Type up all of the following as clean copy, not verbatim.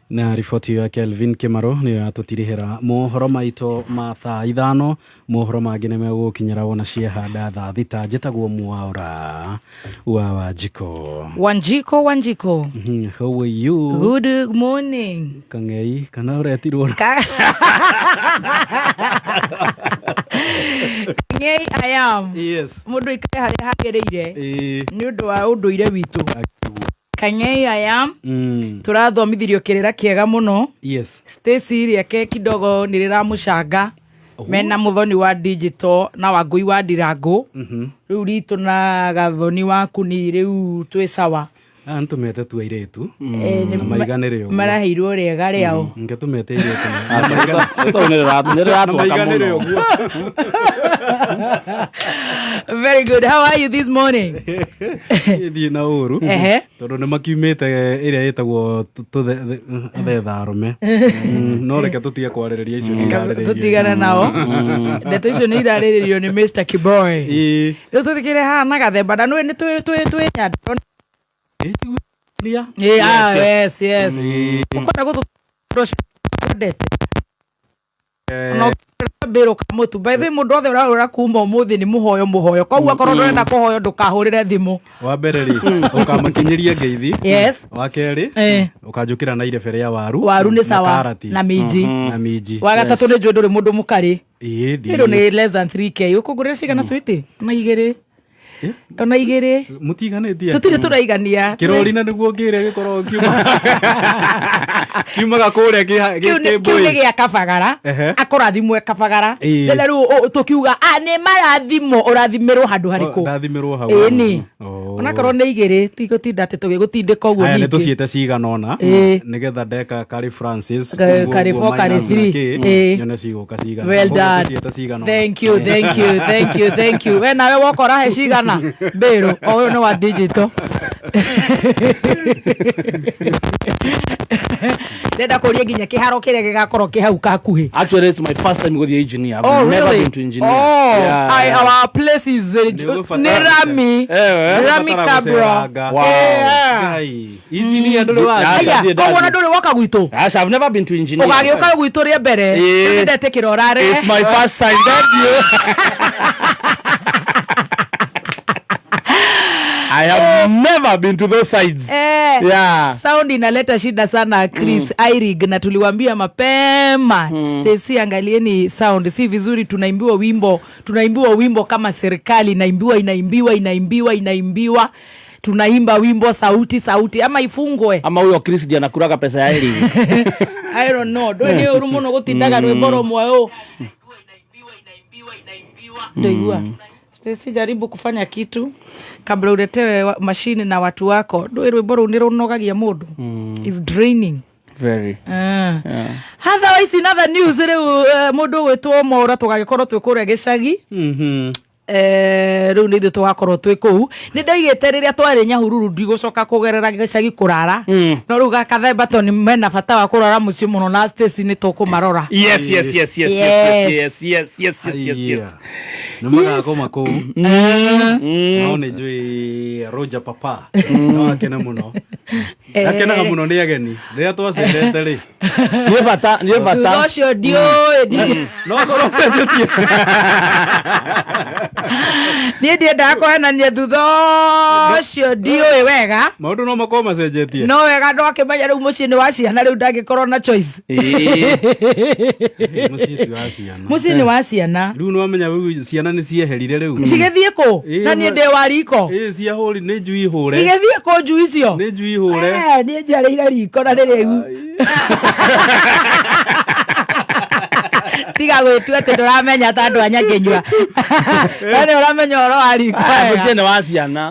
Na riboti ya Kelvin Kimaro nĩyo yatũtirihĩra mohoro maitũ ma thaa 5. Mohoro mangĩ nĩ megũgũkinyĩra wona ciehanda thaa 6. Njĩtagwo Mwaũra wa Wanjikũ. Wanjiko, Wanjiko. How are you? Good morning. Kang'ei kana ũretirwo? Kang'ei I am. Yes. Mũndũ aikare harĩa hagĩrĩire nĩ ũndũ wa ũndũire witũ. Kang'ei I am. Tũrathomithirio kĩrĩra kĩega mũno. Stacy rĩake kidogo nĩ rĩramũcanga mena mũthoni wa digital na wangũi wa ndirangũ. Rĩu ritũ na gathoni waku ni rĩu twĩ sawa. Aya nĩtũmete tu airĩtu Eh, na maiganĩre ũguo. Maraheirwo rĩega rĩao. Nke tũmete airĩtu Tondũ nĩ na rĩratwaka maiganĩre mũno. ũguo. Very good. How are you this morning? Ndirĩ na ũru tondũ nĩ makiumĩte ĩrĩa ĩtagwo thetha arũme. No reke tũtige kwarĩrĩria icio nĩ irarĩrĩrio. Tũtigane nao. Ndeto icio nĩ irarĩrĩrio nĩ Mr. Kiboy. Ĩĩ. Rĩu tũtikĩrĩ haha na gathemba na nĩ twĩ twĩ twĩ Nyandarua. Ĩĩ. Yeah, yes. Ũkwenda gũtũ ũcio wendete. No mbĩrũ kamũtu. By the way, mũndũ wothe ũrarũra kuma ũmũthĩ nĩ mũhoyo mũhoyo. Koguo akorwo ndũrenda kũhoyo ndũkahũrĩre thimũ. Wa mbere rĩ, ũkamakinyĩria ngeithi. Wa kerĩ, ũkanjũkĩra na irebe rĩa waru. Waru nĩ na sawa karati. Na minji. Na minji. Wa gatatũ nĩ njũĩ ndũrĩ mũndũ mũkarĩ. Ĩĩ, Rĩrũ nĩ less than 3K. Ũkũngũrĩra cigana sweetie? Ona igĩrĩ. Ona igĩrĩ. Mũtiganĩtie. Tũtirĩ tũraigania. Kĩrori na nĩguo ngĩrĩa gĩkoragwo kiuma kiumaga kũrĩa Kĩu nĩ kĩmbũi. gĩa kabagara. Akũrathimwo kabagara. Rĩrĩa rĩu tũkiuga "Ah, nĩ marathimo," ũrathimĩrwo handũ harĩkũ? Ndathimĩrwo hau. Ĩni. Oh. Onakorwo nĩ igĩrĩ tigũtinda atĩ tũgĩgũtindĩka ũguo Aya nĩ nyingĩ. tũciĩte cigana ũna nĩgetha ndeka karĩ Francis ũguo Karĩ ũguo four, karĩ minus na three. kĩ, nyone cigũka cigana. Well Koguo done. tũciĩte cigana ũna. Thank you, thank you, thank you, thank you. We nawe woka ũrahe cigana mbĩrũ o ũyũ nĩ wa digital. Ndenda kũria nginya kĩharo kĩrĩa gĩgakorwo kĩ hau kakuhĩ. Actually, it's my first time gũthiĩ engineer. I've Oh, never really? been to engineer. Oh, Yeah. I, our place is Nĩ nĩ Rami. Eh. Rami Ũbatara Kabra. gũceranga. Wow. Yeah. Ngai, engineer ndũrĩ wathiĩ? Aca, Aya, ndirĩ koguo na ndathiĩ. ndũrĩ woka gwitũ. Aca, I've never been to engineer. Ũgagĩũka gwitũ rĩa mbere. Ĩĩ. Rĩu nĩndetĩkĩra ũrare. It's my first time. Thank you. I have never been to those sides. Yeah. Sound inaleta shida sana Chris Irig, na tuliwaambia mapema Stacy, angalieni sound si vizuri, tunaimbiwa wimbo, tunaimbiwa wimbo kama serikali inaimbiwa, inaimbiwa, inaimbiwa, inaimbiwa, tunaimba wimbo sauti sauti, ama ifungwe. Ama huyo Chris ndiye anakulaga pesa ya elimu. I don't know, ndũĩ nĩ ũru mũno gũtindaga rwĩmbo rũmwe ũ ndoigua. Stacy, jaribu kufanya kitu kabla uletewe mashini na watu wako. Ndũĩ rwĩmbo rũu nĩ rũnogagia mũndũ. Is draining. Very. Otherwise, in other news rĩu mũndũ ũgwĩtwo Mwaũra tũgagĩkorwo twĩ kũrĩa gĩcagi. Rĩu nĩ ithuĩ tũgakorwo twĩ kũu. Nĩ ndaigĩte rĩrĩa twarĩ Nyahururu ndigũcoka kũgerera gĩcagi kũrara. No rĩu gakathemba tondũ mena bata wa kũrara mũciĩ mũno na Stacy nĩ tũkũmarora. Yes, Yes. yes. Nĩ magakoma kũu. No nĩ njũĩ Roger Papa no akene mũno. Akenaga mũno nĩ ageni rĩrĩa twacerete rĩ. Nĩ bata, nĩ bata. Thutha ũcio ndiũĩ No korwo ũcenjetie. Niĩ ndiendaga kũhenania, thutha ũcio ndiũĩ wega. Maũndũ no makorwo macenjetie. No wega andũ akĩmenya rĩu mũciĩ nĩ wa ciana, rĩu ndangĩkorwo na choice. Ĩĩ, mũciĩ ti wa ciana. Mũciĩ nĩ wa ciana. Rĩu nĩ wamenya rĩu ciana nĩ cieherire rĩu. Cigĩthiĩ kũ? Ĩĩ, Na niĩ ndĩ wa riko. Ĩĩ, ciahũri nĩ njui hũre. Igĩthiĩ kũ njui icio? Nĩ njui hũre. Niĩ njarĩire riko na rĩrĩu. Tiga gwĩtua atĩ ndũramenya ta andũ a Nyakinyua. We nĩ ũramenya ũhoro wa riko wega. Mũciĩ nĩ wa ciana.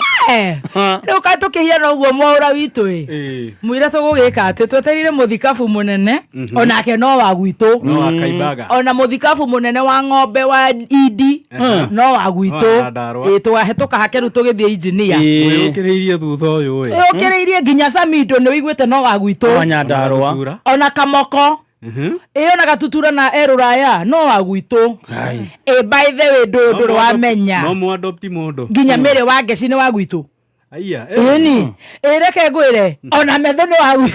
Rĩu kaĩ tũkĩhiana ũguo Mwaũra witũ ĩ. Mwĩre tũgũgĩka atĩ twetereire mũthikabu mũnene onake no wa gwitũ. No wa Kaimbaga. Ona mũthikabu mũnene wa ng'ombe wa Idi no wa gwitũ. No wa Nyandarua. Ĩ, tũgahĩtũka hake rĩu tũgĩthiĩ injinia. Wĩyũkĩrĩirie thutha ũyũ ĩ. Ũkĩrĩirie nginya Samido nĩ ũiguĩte no wa gwitũ. Wa Nyandarua. Gatutura. Ona Kamoko. Ĩ, ona Gatutura na Erũraya no wa gwitũ. Ĩ, by the way, ndũrĩ wamenya. No mũ adopt mũndũ. Nginya Mĩrĩ wa Ngeci nĩ wa gwitũ. Aya. Ĩni, ĩreke ngwĩre ona metho nĩ wa rĩu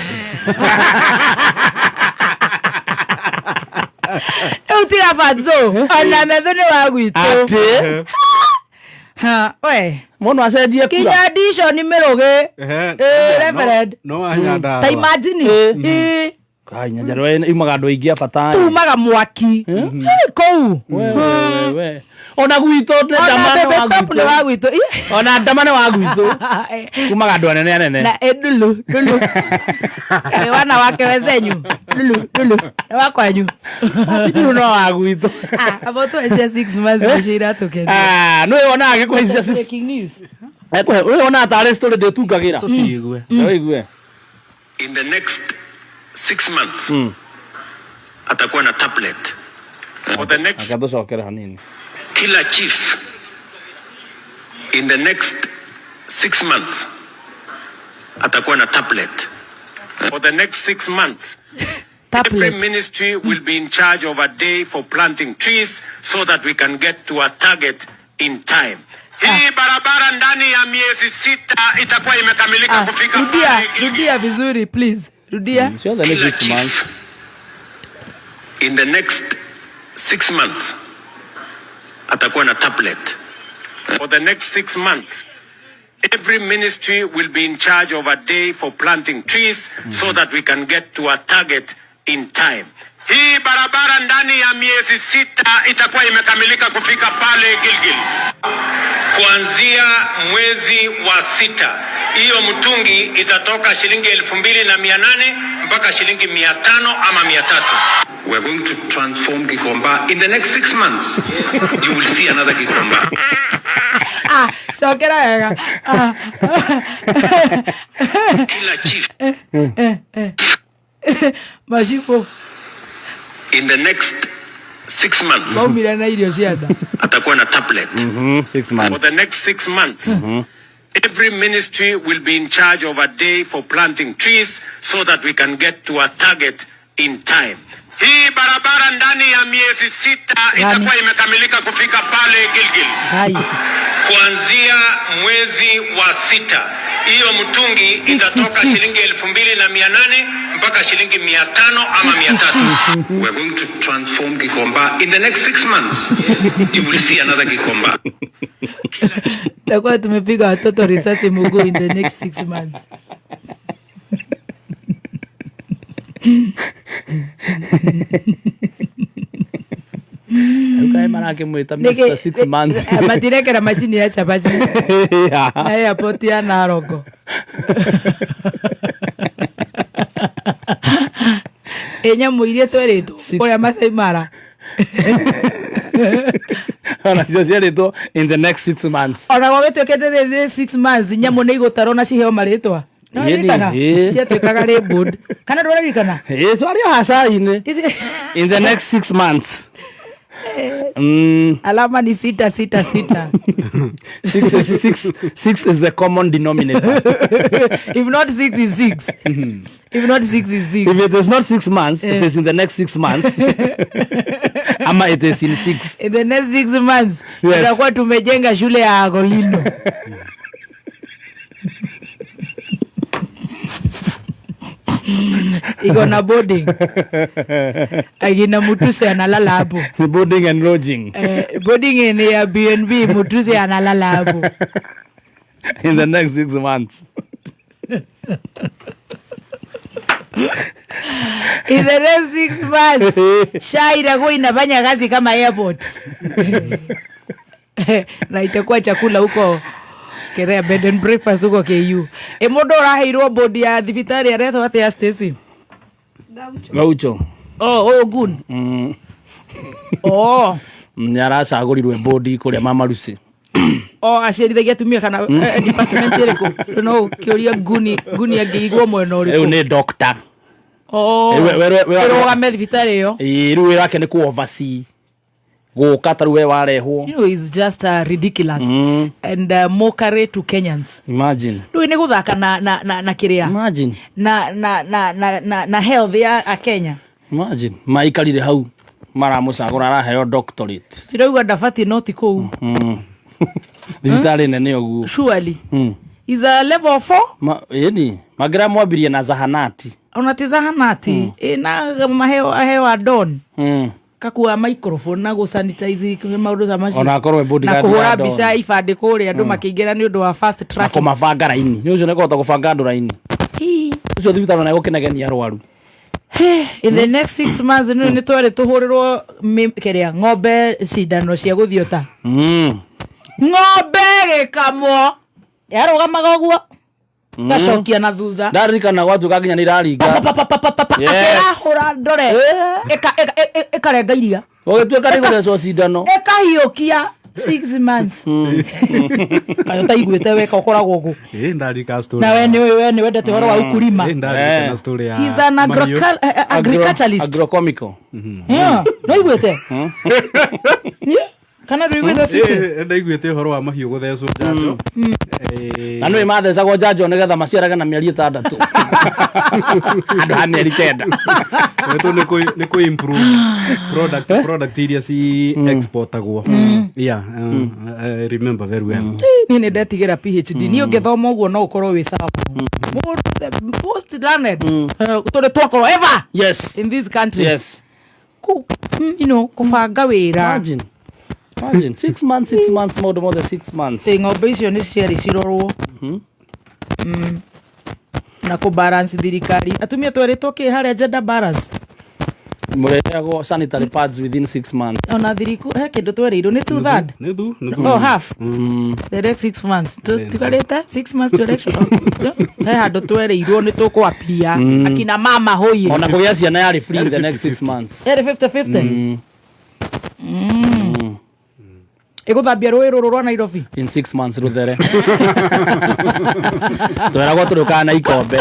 tiga fatso, ona metho nĩ wa gwitũ. Atĩ Ha, we mũndũ acenjie kura. Kinya dishon mĩrũgĩ. Ĩ, reverend. No wa Nyandarua. Ta imagine. Ĩ, Kai, Nyandarua yumaga andũ aingĩ a bata. Tumaga mwaki. Ĩ, kũu. We, we, we. Ona gwitũ nĩ Ona Ndama nĩ Bebe wa Top nĩ gwitũ. wa gwitũ. Ĩ. Ona Ndama nĩ wa gwitũ. Kumaga andũ anene anene. Na edulu dulu. Eh, wana wake wezenyu dulu dulu nĩ wa kwanyu. Nduru no wa gwitũ. Ah, abo twecia 6 months nĩcio iratũkenia. Ah, nĩ wonaga gĩkũhaicia six. Breaking news. Ekũhe, ũyũ wonaga tarĩ story ndĩtungagĩra. Tũciigue. Ũigue. In the next 6 months atakuwa na tablet. For the next Akatũcokera hanini. Kila chief in the next 6 months atakuwa na tablet. For the next 6 months, every Tablet. ministry will be in charge of a day for planting trees so that we can get to our target in time. Hii barabara ndani ya miezi 6 itakuwa imekamilika Ah, kufika rudia pale Gilgil. Rudia vizuri, please, rudia. Ciothe nĩ Kila 6 chief months. in the next 6 months atakuwa na tablet. For the next 6 months, every ministry will be in charge of a day for planting trees so that we can get to our target in time. Hii barabara ndani ya miezi 6 itakuwa imekamilika kufika pale Gilgil. Kuanzia mwezi wa 6, hiyo mtungi itatoka shilingi 2,800 mpaka shilingi 500 ama 300. We are going to transform Gikomba in the next 6 months. You will see another Gikomba. Ah, cokera wega. Ah. Kila chief Macibũ in the next 6 months maumire na irio cia nda. Atakuwa na tablet. 6 For months. the next 6 months, every ministry will be in charge of a day for planting trees so that we can get to our target in time. Hii barabara ndani ya miezi 6 itakuwa imekamilika kufika pale Gilgil. Kai. Kuanzia mwezi wa 6, hiyo mtungi Six, itatoka six, six. shilingi 2,800 mpaka shilingi 500 ama Six, mia six, tatu. We are going to transform Gikomba in the next 6 months. You will see another Gikomba. Takuwa tumepiga watoto risasi mguu in the next 6 months. Rĩu kaĩ marakĩmwĩta Mr. 6 Months. Matirekera macini ya cabaci na airport ya Naroko. Ĩ nyamũ iria twerĩtwo kũrĩa Masai Mara. Onacio ciarĩtwo in the next 6 months. Ona gwagĩtuĩkĩte thĩ 6 months, nyamũ nĩ igũtarwo na ciheo marĩtwa. Ĩni, Nĩwaririkana? Ĩ. Ciatuĩkaga labeled. Kana ndũraririkana? Ĩ, twarĩ o hacai-inĩ. In the next 6 months. Alama ni sita sita sita. Six is the common denominator. If not six is six. If not six is six. If it is not 6 months, it is in the next 6 months. Ama it is in six. In the next 6 months Yes. tutakuwa tumejenga shule ya Agolino. Iko na boarding, akina Mutuse analala hapo. Boarding and lodging. Eh, boarding in Airbnb, Mutuse analala hapo. In the next 6 months. In the next 6 months, SHA itakuwa inafanya kazi kama airport na itakuwa chakula huko Kerea, bed and breakfast huko KU. E, mũndũ ũraheirwo bodi ya thibitarĩ aretwo atĩa, Stacy? Gaucho. Oh, gun. Oh. Nĩ aracagũrirwe bodi kũrĩa Mama Lucy. Oh, aciarithagia atumia kana department ĩrĩkũ? No kĩũria nguni nguni angĩigwo mwena Rĩu ũrĩkũ? nĩ doctor. Oh. We Ĩrũgame thibitarĩ ĩyo. Ĩĩ, rĩu wĩra wake nĩ kũ oversee gũka ta rĩu we warehwo. It's just ridiculous and mockery to Kenyans. Imagine. Rĩu nĩ gũthaka na kĩrĩa Imagine. na health ya a Kenya. Imagine. Maikarire hau maramũcagũra araheo doctorate. Tirauga ndabatiĩ, no ti kũu. Thibitarĩ nene ũguo. Surely. Is a level 4. Ĩni mangĩra mwambirie na zahanati. Ona ti zahanati ĩna maheo aheo a don. Kakua microphone na gå sanitize maũndũ ta macio. Ona akorwo e na bodyguard kũhũra wa Don. mbica ibandĩ kũrĩa andũ makĩingĩra nĩ ũndũ wa fast Na tracking. kũmabanga raini nĩ ũcio nĩkũhota gũbanga andũ raini ũcio thibitarĩ na gũkĩnegenia arwaru. In the next 6 months nĩ twerĩ tũhũrĩrwo kĩrĩa ng'ombe cindano cia gũthiũta. Ng'ombe gĩkamwo yarũgamaga ũguo gacokia na thutha. Ndaririkana gwatuĩka nginya nĩ iraringa. Papapapapapa. Yes. Akĩrahũra ndore ĩkarenga iria. Gũgĩtuĩka nĩ gũthecwo cindano. Ĩkahiũkia 6 months kayo taiguĩte weka ũkoragwo ũguo. Ĩ ndarika story. Na we nĩ we nĩ wendete ũhoro wa ukulima. Ĩ ndarika story ya He's an mahiũ. Agriculturalist. Agrocomical. Yeah, no iguĩte. Yeah, kana ndũiguĩte Sweetie? Ĩ ndaiguĩte ũhoro wa mahiũ gũthecwo njanjo. Ĩ, Na nĩ mathecagwo njanjo nĩgetha maciarage na mĩeri 6 andũ a mĩeri 9. Wetwo nĩ kũ improve product iria ci exportagwo. Yeah, I remember very well. Niĩ nĩ ndetigĩra PhD. Niĩ ũngĩthoma ũguo no ũkorwo wĩ sawa mũno. Mũndũ the most learned tondũ twakorwo ever in this country. Kũbanga wĩra. Imagine. Imagine. 6 months, 6 months, maũndũ mothe 6 months. Ĩ ng'ombe icio nĩ ciarĩ cirorwo na kũ balance thirikari atumia twerĩtwo kĩ harĩa gender balance. Mũreheagwo sanitary pads within 6 months. Ona thiriku he kĩndũ twerĩirwo nĩ two third. Nĩ thu, nĩ thu. Oh, half. The next 6 months. Tigarĩte 6 months to election. Oh, yeah. He handũ twerĩirwo nĩ tũkwapia akina mama hoye. Ona kũgĩa ciana yarĩ free in the next 6 months. Yarĩ 50-50. Ĩgũthambia rũĩ rũrũ rwa Nairobi. In 6 months rũthere. Tweragwo tũrĩũkaga na ikombe.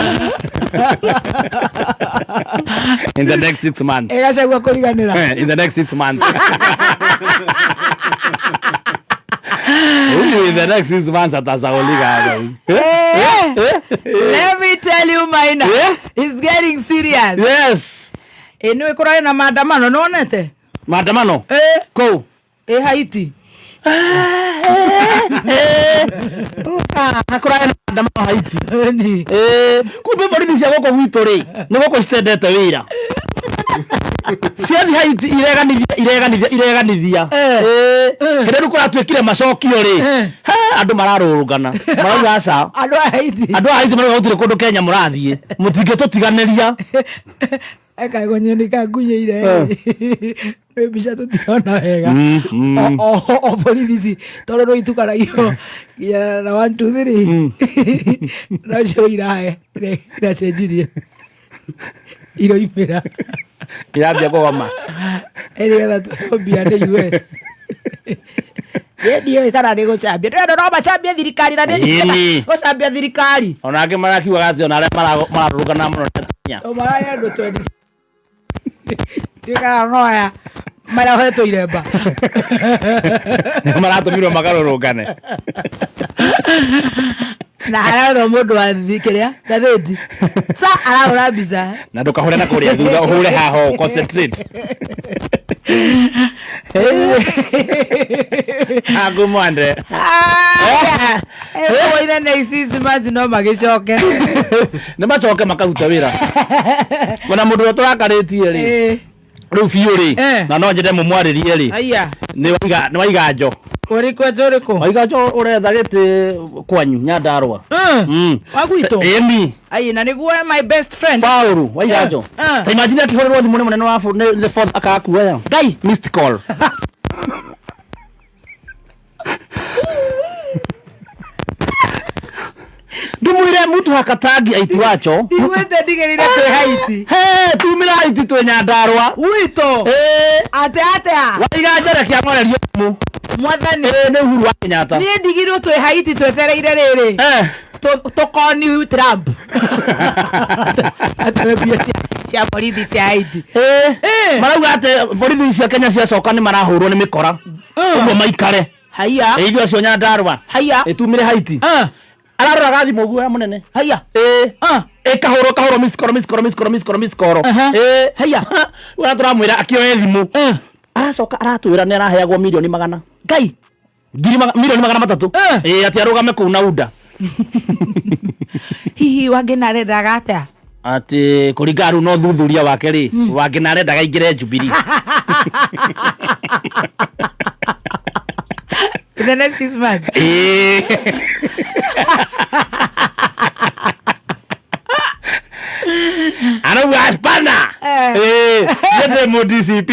In the next 6 months. Ĩgacagua kũriganĩra. In the next 6 months. Huyu in the next 6 months atasaulika. Let me tell you, Maina. Eh? It's getting serious. Yes. Ĩ nĩ kũrarĩ na maandamano nĩwonete? Maandamano. Ĩ Kũu. ĩ Haiti. Kũrarĩ na maandamano Haiti. Nĩ. Kumbe borithi cia gũkũ gwitũ rĩ nĩ gũkũ citendete wĩra ciathi Haiti ireganithia ireganithia ireganithia. Hĩndĩ rĩu kũratuĩkire macokio rĩ ha, andũ mararũrũngana marauga aca. Andũ a Haiti. Andũ a Haiti marauga gũtirĩ kũndũ Kenya mũrathiĩ mũtingĩtũtiganĩria. Ekagonyoni kangunyĩire nĩ mbica tũtirona wega. O borithi ici tondũ no itukanagio nginya na one two three nocio iracenjirie iroimĩra. Irambia kũgoma. Nĩgetha tuheo mbia nĩ US ndiũĩ kana nĩ gũcambia ndĩrenda no macambie thirikari na Ĩni. gũcambia thirikari. Ona angĩ marakiugaga atĩ ona arĩa mararũrũngana mũno nĩ atumia. O mararĩ andũ 20 ndiũĩ kana no aya marahetwo iremba. Nĩo maratũmirwo makarũrũngane. Na hararora mũndũ wa kĩrĩa ngathĩti sa arahũra mbica. Na ndũkahũre na kũrĩa thutha ũhũre haha ũũ, concentrate angumwande. Ĩne next 6 months no magĩcoke. Nĩ macoke makaruta wĩra ona mũndũ ũrĩa tũrakarĩtie rĩ rĩu biũ rĩ na no nyende mũmwarĩrie rĩ Aya. nĩ Waiganjo. Ũrĩkũ ũrĩkũ? Waiganjo ũretha gĩtĩ kwanyu Nyandarũa. Wa gwitũ. Ĩni. Ai na nĩguo my best friend. Paũlũ Waiganjo. Ta imagine akĩhũrĩrwo thimũ nĩ mũnene wa nĩ the fourth akakuoya. Ngai. Missed call. Ndumwire mutu hakatangi aitwacho. Iguĩte ndigĩrĩire twĩ Haiti. He tumira Haiti twĩ Nyandarũa. Gwitũ. Ĩ. Ate atea. Waiganjo reke ang'orerio thimũ. Mwathani. Ĩ nĩ Uhuru wa Kenyatta. Niĩ ndigirwo twĩ Haiti twetereire rĩrĩ. Tũkoni Trump. Atũhe mbia cia borithi cia Haiti. Marauga atĩ borithi cia Kenya ciacoka nĩ marahũrwo nĩ mĩkora ũguo maikare. Haiya. Ĩ ithuĩ acio Nyandarũa. Haiya. Ĩtumire Haiti. Araroraga thimũ ũguo ya mũnene. Haiya. Ĩkahũrwo kahũrwo miss call, miss call, miss call, miss call, miss call. Haiya. Ũrĩa tũramwĩra akĩoe thimũ aracoka aratwĩra nĩ araheagwo mirioni magana Ngai. ngiri milioni 300 ĩ atĩ arũgame kũu na UDA. Hihi Wangĩna arendaga atĩa? Atĩ kũringana rĩu na ũthuthuria wake rĩ, Wangĩna arendaga aingĩre Jubilee. In the next 6 months. Ĩĩ. Arauga hapana. Ĩĩ, niĩ ndĩ mũ DCP.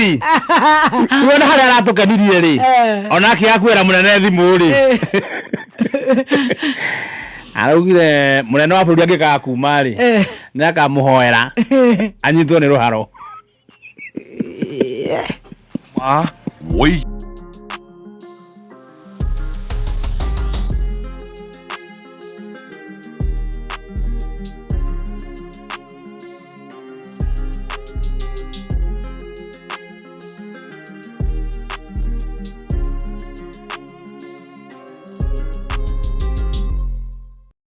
Wona harĩa aratũkenirie rĩ, onake akuĩra mũnene thimũ rĩ, araugire mũnene wa bũrũri angĩkaga kuma rĩ, nĩ akamũhoera anyitwo nĩ rũharo. Ma woi.